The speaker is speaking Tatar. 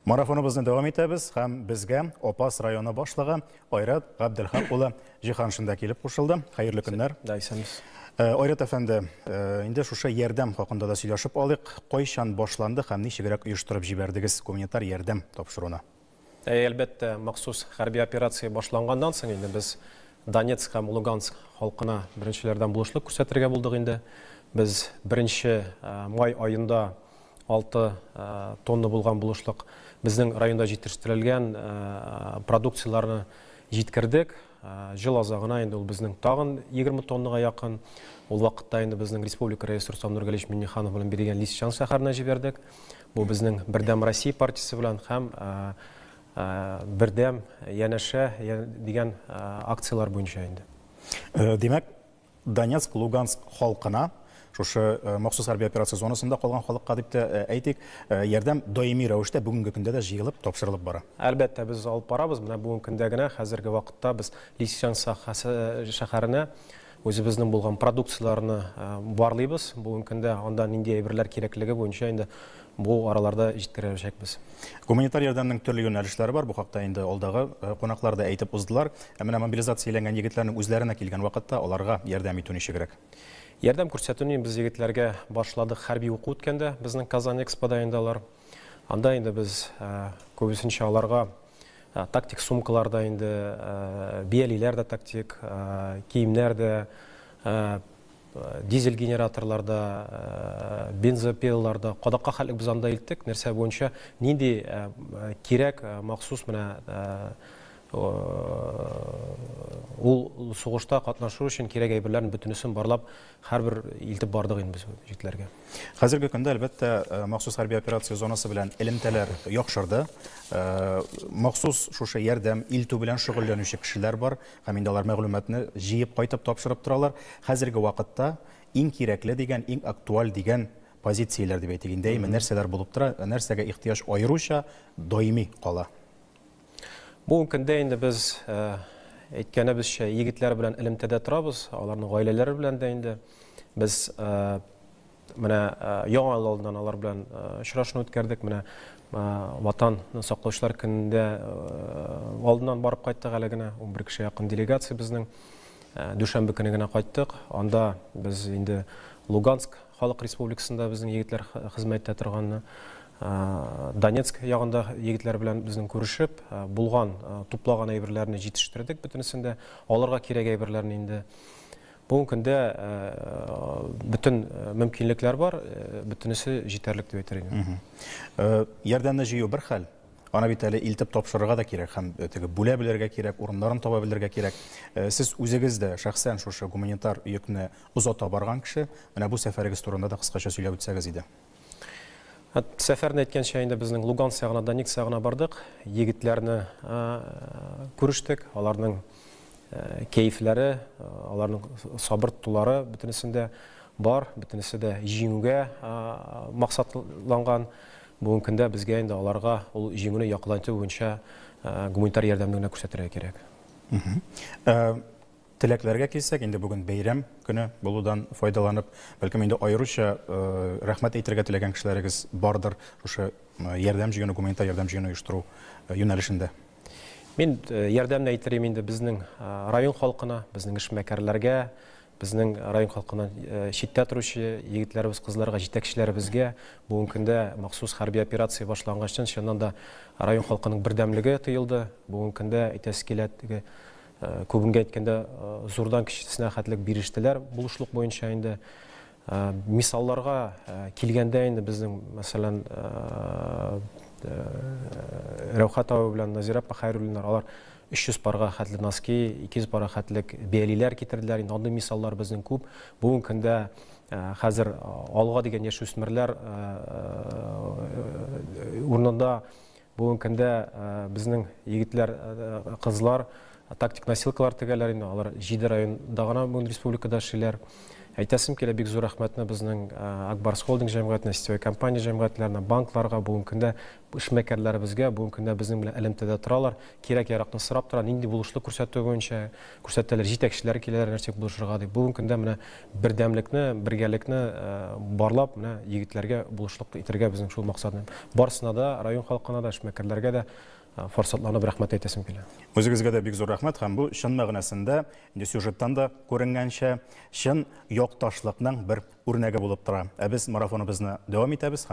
Марафоныбызны дәвам итәбез һәм безгә Апас районы башлыгы Айрат Габделхак улы Җиһаншин да килеп кушылды. Хәерле көннәр. Да, исәнмесез. Айрат әфәнде, инде шушы ярдәм хакында да сөйләшеп алыйк. Кайчан башланды һәм ничегрәк оештырып җибәрдегез гуманитар ярдәм тапшыруны? Әлбәттә, махсус хәрби операция башланганнан соң инде без Донецк һәм Луганск халкына беренчеләрдән булышлык күрсәтергә булдык инде. Без беренче май аенда 6 тонна булган булышлык безнең районда җитештерелгән продукцияләрне җиткердек. Җыл азагына инде ул безнең тагын 20 тоннага якын. Ул вакытта инде безнең республика рәисе Рустам Нургалиевич Минниханов белән биргән Лисичанск шәһәренә җибәрдек. Бу безнең Бердәм Россия партиясе белән һәм Бердәм янәшә дигән акцияләр буенча инде. Димәк, Донецк, Луганск халкына, шушы махсус хәрби операция зонасында калган халыкка дип тә әйтик, ярдәм даими рәвештә бүгенге көндә дә җыелып, тапшырылып бара. Әлбәттә, без алып барабыз. Менә бүгенге көндә генә, хәзерге вакытта без Лисичанск шәһәренә үзебезнең булган продукцияләрне барлыйбыз. Бүгенге көндә анда нинди әйберләр кирәклеге буенча инде бу араларда җиткерәчәкбез. Гуманитар ярдәмнең төрле юнәлешләре бар. Бу хакта инде алдагы кунаклар да әйтеп уздылар. Ә менә мобилизацияләнгән егетләрнең үзләренә килгән вакытта аларга ярдәм итү ничегрәк? Ярдәм күрсәтүне без егетләргә башладык хәрби уку үткәндә, безнең Казан Экспода инде алар. Анда инде без күбесенчә аларга тактик сумкалар да инде, биялиләр дә тактик, киемнәр дә, дизель генераторлар да, бензопилалар да, кадакка хәтлек без анда илттек. Нәрсә буенча нинди кирәк махсус менә ул сугышта катнашу өчен кирәк әйберләрнең бөтенесен барлап, һәрбер илтеп бардык инде без җитләргә. Хәзерге көндә, әлбәттә, махсус хәрби операция зонасы белән элемтәләр яхшырды. Махсус шушы ярдәм илтү белән шөгыльләнүче кешеләр бар һәм инде алар мәгълүматны җыеп кайтып тапшырып торалар. Хәзерге вакытта иң кирәкле дигән, иң актуаль дигән позицияләр дип әйтик инде, әйме, нәрсәләр булып тора, нәрсәгә ихтыяҗ аеруча даими кала? Бүгенге көндә инде без әйткәнебезчә егетләр белән элемтәдә торабыз, аларның гаиләләре белән дә инде. Без менә яңа ел алдыннан алар белән очрашуны үткәрдек. Менә Ватан саклаучылар көнендә алдыннан барып кайттык әле генә. 11 кеше якын делегация безнең. Дүшәмбе көне генә кайттык. Анда без инде Луганск халык республикасында безнең егетләр хезмәт итә торганны, Донецк ягында егетләр белән безнең күрешеп, булган, туплаган әйберләрне җитештердек бөтенесен дә, алырга кирәк әйберләрне инде. Бүгенге көндә бөтен мөмкинлекләр бар, бөтенесе җитәрлек дип әйтер идем. Ярдәмне җыю бер хәл, аны бит әле илтеп тапшырырга да кирәк һәм теге бүлә белергә кирәк, урыннарын таба белергә кирәк. Сез үзегез дә шәхсән шушы гуманитар йөкне озата барган кеше, менә бу сәфәрегез турында да кыскача сөйләп үтсәгез иде. Сәфәрне әйткәнчә, инде безнең Луганск ягына, Донецк ягына бардык, егетләрне күрештек, аларның кәефләре, аларның сабыр тотулары бөтенесендә бар, бөтенесе дә җиңүгә максатланган. Бүгенге көндә безгә инде аларга ул җиңүне якынайту буенча гуманитар ярдәмне генә күрсәтергә кирәк. Теләкләргә килсәк, инде бүген бәйрәм көне булудан файдаланып, бәлкем инде аеруча рәхмәт әйтергә теләгән кешеләрегез бардыр шушы ярдәм җыюны, гуманитар ярдәм җыюны оештыру юнәлешендә. Мин ярдәмне әйтер идем инде безнең район халкына, безнең эшмәкәрләргә, безнең район халкына читтә торучы егетләребез, кызларга, җитәкчеләребезгә. Бүгенге көндә махсус хәрби операция башлангачтан чыннан да район халкының бердәмлеге тоелды. Бүгенге көндә әйтәсе килә, теге күбенгә әйткәндә, зурдан кечесенә хәтлек бирештеләр булышлык буенча инде. Мисалларга килгәндә инде безнең, мәсәлән, Рәүхәт абый белән Назира апа Хәйруллиннар, алар 300 парга хәтле носки, 200 парга хәтлек биялиләр китерделәр. Инде андый мисаллар безнең күп. Бүгенге көндә хәзер алга дигән яшүсмерләр урынында бүгенге көндә безнең егетләр, кызлар тактик носилкалар тегәләр инде. Алар 7 районда гына бүген республикада эшлиләр. Әйтәсем килә, бик зур рәхмәтне безнең Акбарс холдинг җәмгыятенә, сетевой компания җәмгыятьләренә, банкларга. Бүгенге көндә Эшмәкәрләребезгә бүгенге көндә безнең белән элемтәдә торалар, кирәк-яракны сорап тора, нинди булышлык күрсәтү буенча күрсәтәләр, җитәкчеләр киләләр нәрсә булышырга дип. Бүгенге көндә менә бердәмлекне, бергәлекне барлап, менә егетләргә булышлык итәргә безнең шул максат. Барысына да, район халкына да, эшмәкәрләргә дә форсатланып рәхмәт әйтәсем килә. Үзегезгә дә бик зур рәхмәт һәм бу чын мәгънәсендә, инде сюжеттан да күренгәнчә, чын якташлыкның бер үрнәге булып тора. Ә без марафоныбызны дәвам итәбез.